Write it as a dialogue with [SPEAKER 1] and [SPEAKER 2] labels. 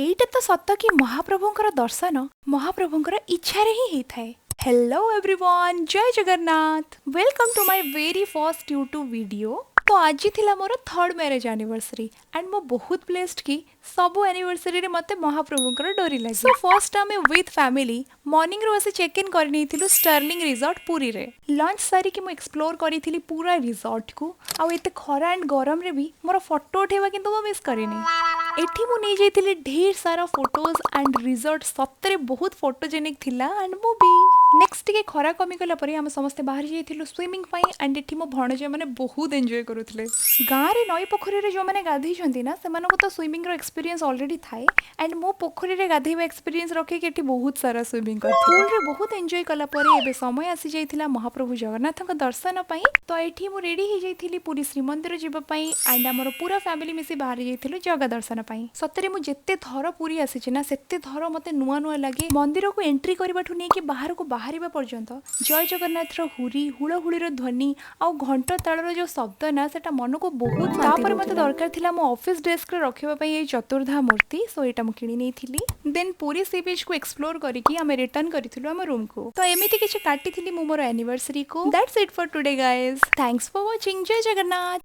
[SPEAKER 1] ଏଇଟା ତ ସତ କି ମହାପ୍ରଭୁଙ୍କର ଦର୍ଶନ ମହାପ୍ରଭୁଙ୍କର ଇଚ୍ଛାରେ ହିଁ ହେଇଥାଏ। Hello everyone, Jay Jagannath. Welcome to my very first YouTube video. ତ ଆଜି ଥିଲା ମୋର ଥର୍ଡ ମ୍ୟାରେଜ୍ ଆନିଭର୍ସରୀ ଆଣ୍ଡ ମୁଁ ବହୁତ ବ୍ଲେସ୍ଡ କି ସବୁ ଆନିଭର୍ସରୀରେ ମୋତେ ମହାପ୍ରଭୁଙ୍କର ଡୋରି ଲାଗେ। ସୋ ଫର୍ଷ୍ଟ ଆମେ ୱିଥ୍ ଫ୍ୟାମିଲି ମର୍ଣ୍ଣିଂରୁ ଆସି ଚେକ୍ ଇନ୍ କରିନେଇଥିଲୁ ଷ୍ଟର୍ଲିଂ ରିଜର୍ଟ ପୁରୀରେ। ଲଞ୍ଚ ସାରିକି ମୁଁ ଏକ୍ସପ୍ଲୋର କରିଥିଲି ପୁରା ରିଜର୍ଟକୁ। ଆଉ ଏତେ ଖରା ଆଣ୍ଡ ଗରମରେ ବି ମୋର ଫଟୋ ଉଠେଇବା କିନ୍ତୁ ମୁଁ ମିସ୍ କରିନି। ଏଠି ମୁଁ ନେଇଯାଇଥିଲି ଢେର ସାରା ଫଟୋଜ୍ ଆଣ୍ଡ ରିଜର୍ଟ ସତରେ ବହୁତ ଫଟୋଜେନିକ୍ ଥିଲା ଆଣ୍ଡ ମୁଁ ବି। ନେକ୍ସଟ ଟିକେ ଖରା କମିଗଲା ପରେ ଆମେ ସମସ୍ତେ ବାହାରି ଯାଇଥିଲୁ ସୁଇମିଂ ପାଇଁ। ଆଣ୍ଡ ଏଠି ମୋ ଭଣଜା ମାନେ ବହୁତ ଏନ୍ଜୟ କରୁଥିଲେ। ଗାଁରେ ନଈ ପୋଖରୀରେ ଯେଉଁମାନେ ଗାଧେଇଛନ୍ତି ନା, ସେମାନଙ୍କୁ ତ ସୁଇମିଂର ଏକ୍ସପିରିଏନ୍ସ ଅଲରେଡ଼ି ଥାଏ। ଆଣ୍ଡ ମୁଁ ପୋଖରୀରେ ଗାଧେଇବା ଏକ୍ସପିରିଏନ୍ସ ରଖିକି ଏଠି ବହୁତ ସାରା ସୁଇମିଂ କରିଥିଲି। ପୁଲରେ ବହୁତ ଏନ୍ଜୟ କଲା ପରେ ଏବେ ସମୟ ଆସିଯାଇଥିଲା ମହାପ୍ରଭୁ ଜଗନ୍ନାଥଙ୍କ ଦର୍ଶନ ପାଇଁ। ତ ଏଠି ମୁଁ ରେଡ଼ି ହେଇଯାଇଥିଲି ପୁରୀ ଶ୍ରୀମନ୍ଦିର ଯିବା ପାଇଁ ଆଣ୍ଡ ଆମର ପୁରା ଫ୍ୟାମିଲି ମିଶି ବାହାରି ଯାଇଥିଲୁ ଜଗା ଦର୍ଶନ ପାଇଁ। ସତରେ ମୁଁ ଯେତେ ଥର ପୁରୀ ଆସିଛି ନା, ସେତେ ଥର ମୋତେ ନୂଆ ନୂଆ ଲାଗେ। ମନ୍ଦିରକୁ ଏଣ୍ଟ୍ରି କରିବାଠୁ ନେଇକି ବାହାରକୁ ବାହାରିବା ପର୍ଯ୍ୟନ୍ତ ଜୟ ଜଗନ୍ନାଥର ହୁରି, ହୁଳହୁଳିର ଧ୍ୱନି ଆଉ ଘଣ୍ଟ ତାଳର ଯୋଉ ଶବ୍ଦ ନା, ସେଟା ମନକୁ ବହୁତ। ତାପରେ ମୋତେ ଦରକାର ଥିଲା ମୋ ଅଫିସ୍ ଡେସ୍କରେ ରଖିବା ପାଇଁ ଏଇ ଚତୁର୍ଦ୍ଧା ମୂର୍ତ୍ତି। ସୋ ଏଇଟା ମୁଁ କିଣି ନେଇଥିଲି। ଦେନ୍ ପୁରୀ ସି ବିଚ୍କୁ ଏକ୍ସପ୍ଲୋର କରିକି ଆମେ ରିଟର୍ନ କରିଥିଲୁ ଆମ ରୁମ୍କୁ। ତ ଏମିତି କିଛି କାଟିଥିଲି ମୁଁ ମୋର ଆନିଭର୍ସରୀକୁ। That's it for today, guys. Thanks for watching. Jay Jagannath.